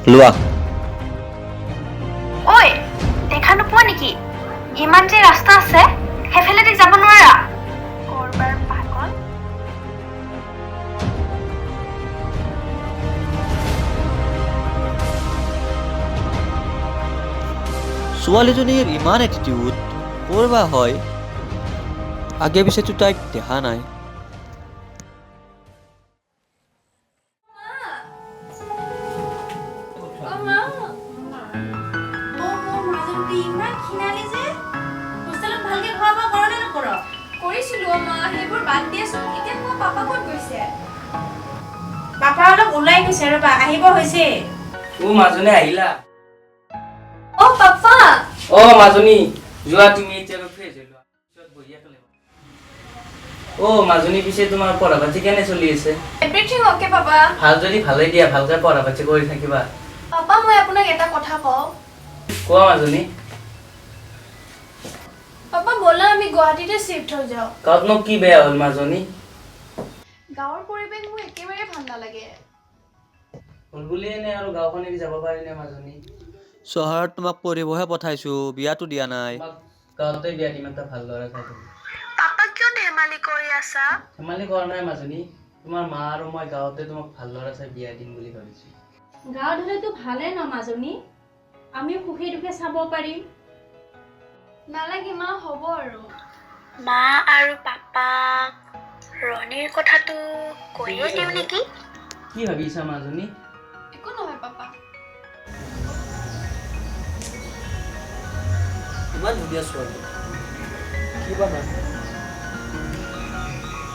লোৱা। ঐ, দেখা নোপোৱা নেকি? ইমান যে ৰাস্তা আছে, সেইফালেদি যাব নোৱাৰা? কৰবাৰ পাগল। ছোৱালীজনীৰ ইমান এটিটিউড, ক'ৰ বা হয়? আগে পিছেতো তাইক দেখা নাই। ইমান ক্ষীণালি যে, হোষ্টেলত ভালকে খোৱা বোৱা কৰ নে নকৰ? কৰিছিলো অ মা, সেইবোৰ বাদ দিয়াচোন। এতিয়া কোৱা, পাপা ক'ত গৈছে? পাপা অলপ ওলাই গৈছে ৰ'বা, আহিব হৈছে। অ মাজনী, আহিলা? অ পাপা। অ মাজনী, যোৱা তুমি এতিয়া অলপ ফ্ৰেছ হৈ লোৱা, পিছত বঢ়িয়াকে লাগিব। অ মাজনী, পিছে তোমাৰ পঢ়া পাতি কেনে চলি আছে? Everything okay papa. ভাল যদি ভালেই দিয়া, ভালকে পঢ়া পাতি কৰি থাকিবা। পাপা, মই আপোনাক এটা কথা কওঁ। কোৱা মাজনী। পাপা, ব'লা আমি গুৱাহাটীতে চিফ্ট হৈ যাওঁ। গাঁৱতনো কি বেয়া হ'ল মাজনী? গাঁৱৰ পৰিৱেশ মোৰ একেবাৰে ভাল নালাগে। হ'ল বুলিয়ে নে আৰু গাঁওখন এৰি যাব পাৰিনে মাজনী? চহৰত তোমাক পঢ়িবহে পঠাইছো, বিয়াটো দিয়া নাই। তোমাক গাঁৱতে বিয়া দিম, এটা ভাল ল'ৰা চাই থ'ম। পাপা, কিয় ধেমালি কৰি আছা? ধেমালি কৰা নাই মাজনী, তোমাৰ মা আৰু মই গাঁৱতে তোমাক ভাল ল'ৰা চাই বিয়া দিম বুলি ভাবিছো। গাঁৱত হ'লেতো ভালে ন মাজনী, আমিও সুখে দুখে চাব পাৰিম। নালাগে মা, হ'ব আৰু। মা আৰু পাপাক ৰণীৰ কথাটো কৈয়ে দিওঁ নেকি? কি ভাবিছা মাজনী? একো নহয় পাপা। ইমান ধুনীয়া ছোৱালী, কি বা নাম?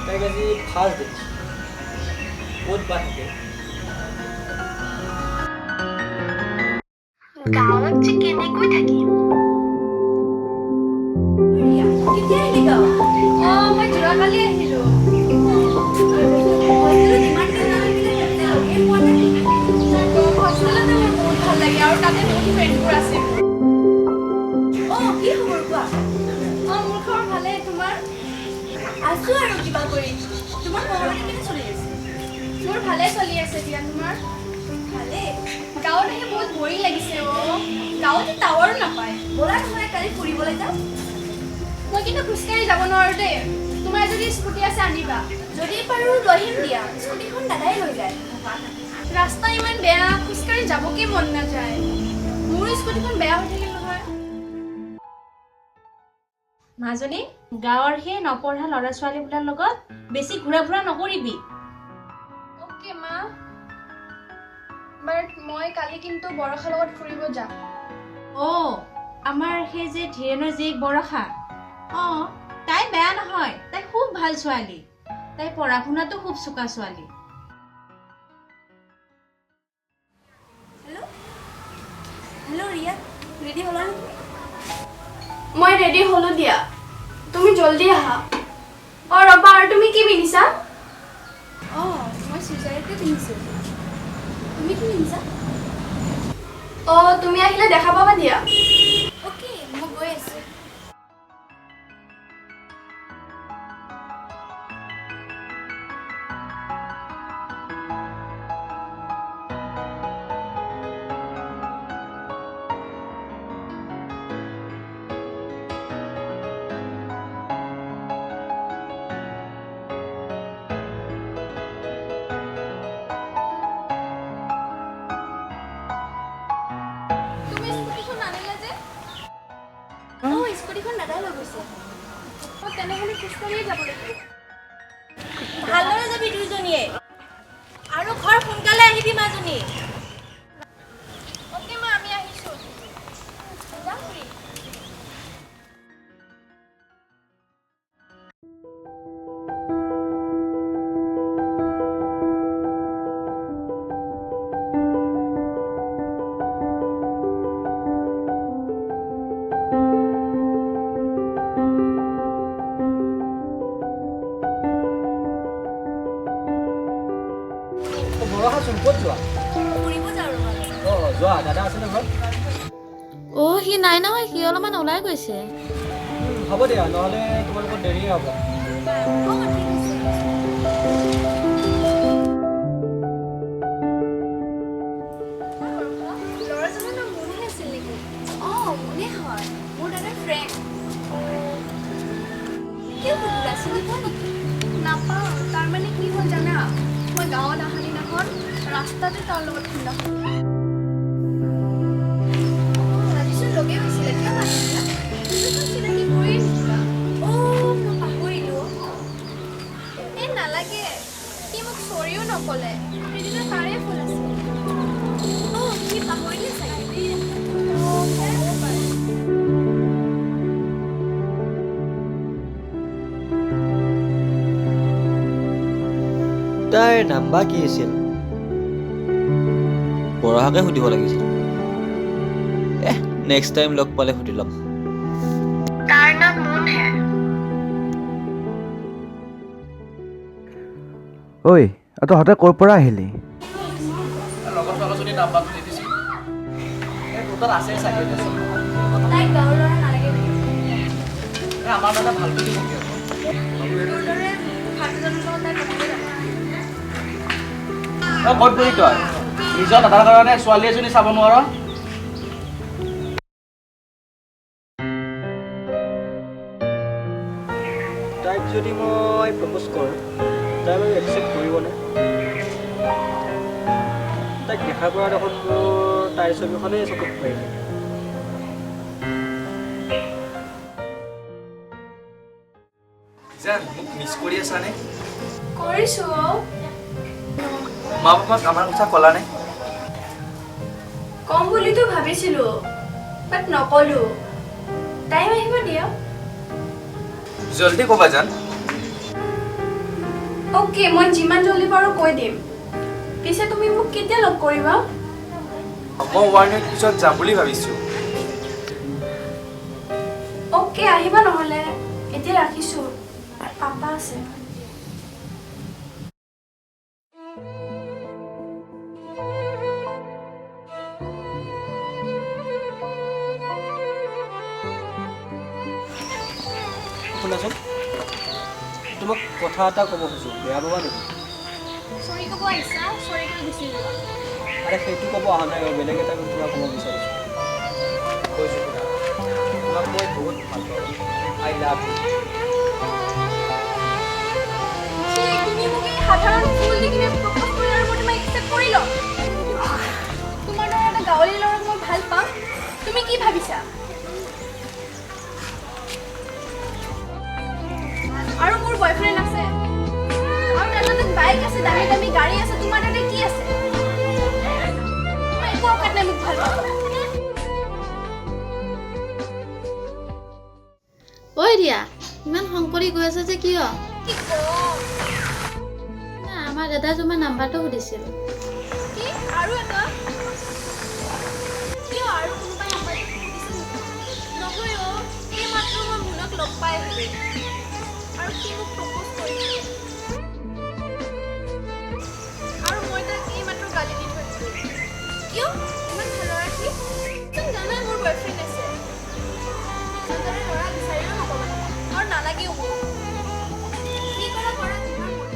তাইক আজি ফাৰ্ষ্ট দেখিছোঁ, ক'ত বা থাকে? গাঁৱত যে কেনেকৈ থাকিম? কেতিয়া আহিলি গাঁও? অ, মই যোৱাকালি আহিলো। হোষ্টেলত ইমান দিন নাথাকিলে লগেই পোৱা নাই। হোষ্টেলতে মোৰ বহুত ভাল লাগে আৰু তাতে বহুত ফ্ৰেণ্ডবোৰ আছে মোৰ। অ, কি খবৰ কোৱা? অ, মোৰ খবৰ ভালেই, তোমাৰ? আছো আৰু কিবা কৰি। তোমাৰ পঢ়া পাতি কেনে চলি আছে? মোৰ ভালে চলি আছে দিয়া, তোমাৰ? ভালেই। গাঁৱত আহি বহুত বৰিং লাগিছে অ। গাঁৱত টাৱাৰো নাপায়। ব'লা নহ'লে কালি ফুৰিবলৈ যাওঁ। মই কিন্তু খোজকাঢ়ি যাব নোৱাৰো দেই। তোমাৰ যদি স্কুটি আছে আনিবা। যদি পাৰো লৈ আহিম দিয়া, স্কুটিখন দাদাই লৈ যায়। ৰাস্তা ইমান বেয়া, খোজকাঢ়ি যাবকে মন নাযায়। মোৰো স্কুটিখন বেয়া হৈ থাকিল নহয়। মাজনী, গাঁৱৰ সেই নপঢ়া ল'ৰা ছোৱালীবোৰৰ লগত বেছি ঘূৰা ফুৰা নকৰিবি। অ'কে মা, বাট মই কালি কিন্তু বৰষাৰ লগত ফুৰিব যাম। অ, আমাৰ সেই যে ধীৰেণৰ জীয়েক বৰষা, অ তাই বেয়া নহয়, তাই খুব ভাল ছোৱালী। তাই পঢ়া শুনাতো খুব চোকা ছোৱালী। হেল্ল' হেল্ল' ৰিয়া, ৰেডি হ'লা নেকি? মই ৰেডি হ'লো দিয়া, তুমি জল্দি আহা। অ ৰ'বা, আৰু তুমি কি পিন্ধিছা? অঁ, মই চুইজাৰকে পিন্ধিছোঁ। তুমি কি পিন্ধিছা? অ, তুমি আহিলে দেখা পাবা দিয়া। অ'কে, মই গৈ আছোঁ। তুমি স্কুটিখন আনিলা যে? অঁ, স্কুটিখন দাদাই লৈ গৈছে। অ, তেনেহ'লে খোজকাঢ়িয়ে যাব লাগিব। ভালদৰে যাবি দুইজনীয়ে, আৰু ঘৰ সোনকালে আহিবি মাজনী। অ'কে মা, আমি আহিছোঁ। যাম ফুৰি। অ বৰষাচোন, ক'ত যোৱা? ফুৰিব যাওঁ ৰ'বা। অ যোৱা, দাদা আছেনে ঘৰত? অ, সি নাই নহয়, সি অলপমান ওলাই গৈছে। হ'ব দিয়া, নহ'লে তোমালোকৰ দেৰিয়ে হ'ব। অঁ, ঠিক আছে। কিয় সুধিলা, চিনি পোৱা নেকি? নাপাওঁ। তাৰমানে কি হ'ল জানা, মই গাঁৱত অহা দিনাখন ৰাস্তাতে তাৰ লগত খুন্দা খালোঁ। আজিচোন লগেই হৈছিলে, কিয় মাতিছিলা? তুমিচোন চিনাকি কৰিয়ে নিদিলা। অ' মই পাহৰিলোঁ। এই নালাগে, সি মোক চৰিও নক'লে। সেইদিনা তাৰে ভুল আছিল। অ' সি পাহৰিলে চাগে। অ' হ'ব পাৰে। তাইৰ নাম বা কি আছিল? বৰষাকে সুধিব লাগিছিল। এহ, নেক্সট টাইম লগ পালে সুধি ল'ম। তাৰ নাম মুনহে। ঐ, তহঁতে ক'ৰ পৰা আহিলি? লগৰ ছোৱালীজনীৰ নাম্বাৰটো দিবিচোন। এই তোৰ তাত আছে চাগে, দেচোন। তাইক গাঁৱৰ ল'ৰা নালাগে বুলি। এই আমাৰ দাদা ভাল বুলি কবি আকৌ। তোৰ দৰে ফাল্টুজনৰ লগত তাই কথাই নাপাতে। অ, ক'ত গ'লি তই? নিজৰ দাদাৰ কাৰণে ছোৱালী এজনী চাব নোৱাৰ? তাইক যদি মই প্ৰপ'জ কৰোঁ, তাই বাৰু একচেপ্ট কৰিবনে? তাইক দেখাৰ পৰা দেখোন মোৰ তাইৰ ছবিখনেই চকুত পৰি থাকে। জান, মোক মিছ কৰি আছানে? কৰিছোঁ অ'। মা পাপাক আমাৰ কথা ক'লানে? ক'ম বুলিতো ভাবিছিলোঁ, বাট নক'লো। টাইম আহিব দিয়া। জলদি ক'বা জান। অ'কে, মই যিমান জলদি পাৰোঁ কৈ দিম। পিছে তুমি মোক কেতিয়া লগ কৰিবা? মই 1 উইক পিছত যাম বুলি ভাবিছোঁ। অ'কে, আহিবা নহ'লে। এতিয়া ৰাখিছোঁ, পাপা আছে। শুনাচোন, তোমাক কথা এটা ক'ব খোজোঁ, বেয়া পাবা নেকি? চৰি ক'ব আহিছা, চৰি কৈ গুচি যোৱা। আৰে সেইটো ক'ব অহা নাই, বেলেগ এটা কিবা ক'ব বিচাৰিছোঁ। কৈছোঁ শুনা, তোমাক মই বহুত ভাল পাওঁ। I love you. ছি, তুমি মোক এই সাধাৰণ ফুল দি কিনে প্ৰপ'জ কৰিলা আৰু মই তোমাক একচেপ্ট কৰি ল'ম? তোমাৰ দৰে এটা গাঁৱলী ল'ৰাক মই ভাল পাম, তুমি কি ভাবিছা? আৰু মোৰ বয়ফ্ৰেণ্ড আছে, আৰু তাৰ তাতে বাইক আছে, দামী দামী গাড়ী আছে। তোমাৰ তাতে কি আছে? তোমাৰ একো অকাত নাই মোক ভাল পাব। ঐ ৰিয়া, ইমান খং কৰি গৈ আছা যে কিয়? কি কম? না, আমাৰ দাদাই তোমাৰ নাম্বাৰটো সুধিছিল। কি, আৰু এটা? কিয়, আৰু কোনোবাই নাম্বাৰটো সুধিছিল নেকি? নহয় অ', এই মাত্ৰ মই মুনক লগ পাই আহিলোঁ আৰু সি মোক প্ৰপ'জ কৰিছে আৰু মই তাক এইমাত্ৰ গালি দি থৈ দিলোঁ। কিয়, ইমান ভাল ল'ৰা সি? চোন জানাই মোৰ বয়ফ্ৰেণ্ড আছে। মোৰ দৰে ল'ৰা বিচাৰিও নাপাবা আৰু নালাগেও মোক। কি কৰা কৰা, তোমাৰ মন।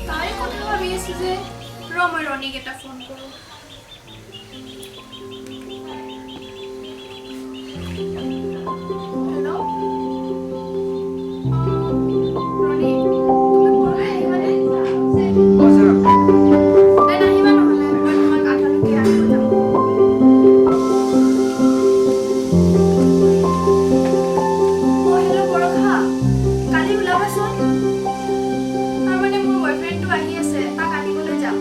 তাই কথা ভাবি আছো যে, ৰ মই ৰণীক এটা ফোন কৰোঁ। হেল্ল' ৰণী, তুমি পৰহি আহিবানে? নাই, নাহিবা নহ'লে, মই তোমাক আধালৈকে আনিব যাম। অ' হেল্ল' বৰষা, কালি ওলাবাচোন। তাৰমানে মোৰ বয়ফ্ৰেণ্ডটো আহি আছে, তাক আনিবলৈ যাম।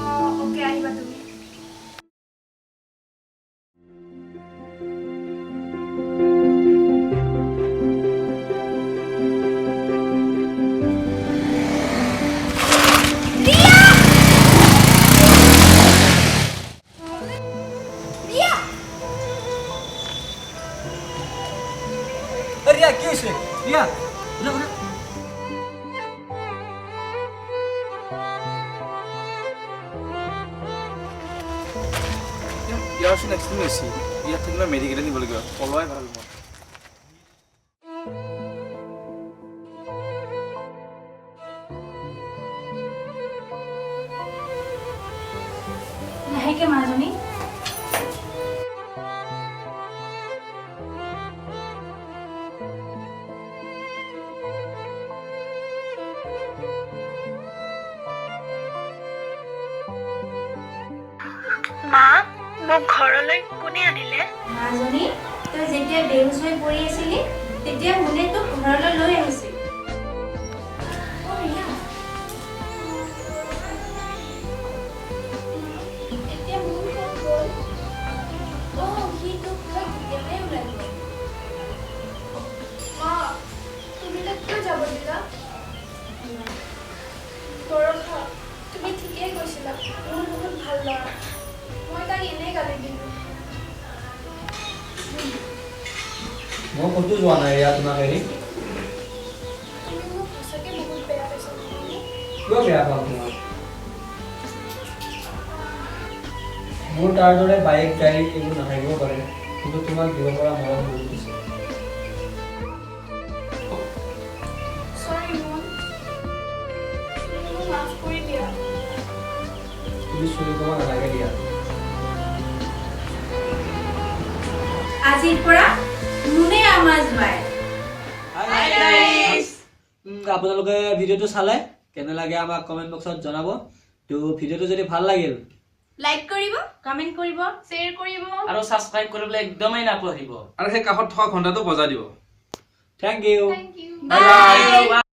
অঁ, অ'কে, আহিবা তুমি। ৰিয়াৰচোন এক্সিডেণ্ট হৈছে। ইয়াত থাকিলে মেডিকেলে নিব লাগিব, পলোৱাই ভাল মই। লাহেকে মাজনী। মা, মোক ঘৰলৈ কোনে আনিলে? মাজনী, তই যেতিয়া বেহুচ হৈ পৰি আছিলি তেতিয়া মুনে তোক ঘৰলৈ লৈ আহিছিল। অ ৰিয়া, এতিয়া মুন ক'ত গ'ল? অ' সি তোক থৈ কেতিয়াবাই ওলাই গ'ল। মা, তুমি তাক কিয় যাব দিলা? বৰষা, তুমি ঠিকেই কৈছিলা, মোৰ বহুত ভাল ল'ৰা। মই তাক এনেই গালি দিলোঁ। মই ক'তো যোৱা নাই ৰিয়া তোমাক এৰি। তুমি মোক সঁচাকৈ বহুত বেয়া পাইছা নহয়নে? কিয় বেয়া পাম তোমাক? মোৰ তাৰ দৰে বাইক, গাড়ী এইবোৰ নাথাকিব পাৰে, কিন্তু তোমাক দিব পৰা মৰম বহুত আছে। চৰি মুন, তুমি মোক মাফ কৰি দিয়া। তুমি চুৰি ক'ব নালাগে দিয়া। আজিৰ পৰা মুনে আমাৰ জোঁৱাই। আপোনালোকে ভিডিঅ'টো চালে কেনে লাগে আমাক কমেণ্ট বক্সত জনাব। তো ভিডিঅ'টো যদি ভাল লাগিল লাইক কৰিব, কমেণ্ট কৰিব, শ্বেয়াৰ কৰিব আৰু ছাবস্ক্ৰাইব কৰিবলৈ একদমেই নাপাহৰিব। আৰু সেই কাষত থকা ঘণ্টাটো বজাই দিব। Thank you. Thank you. Bye bye.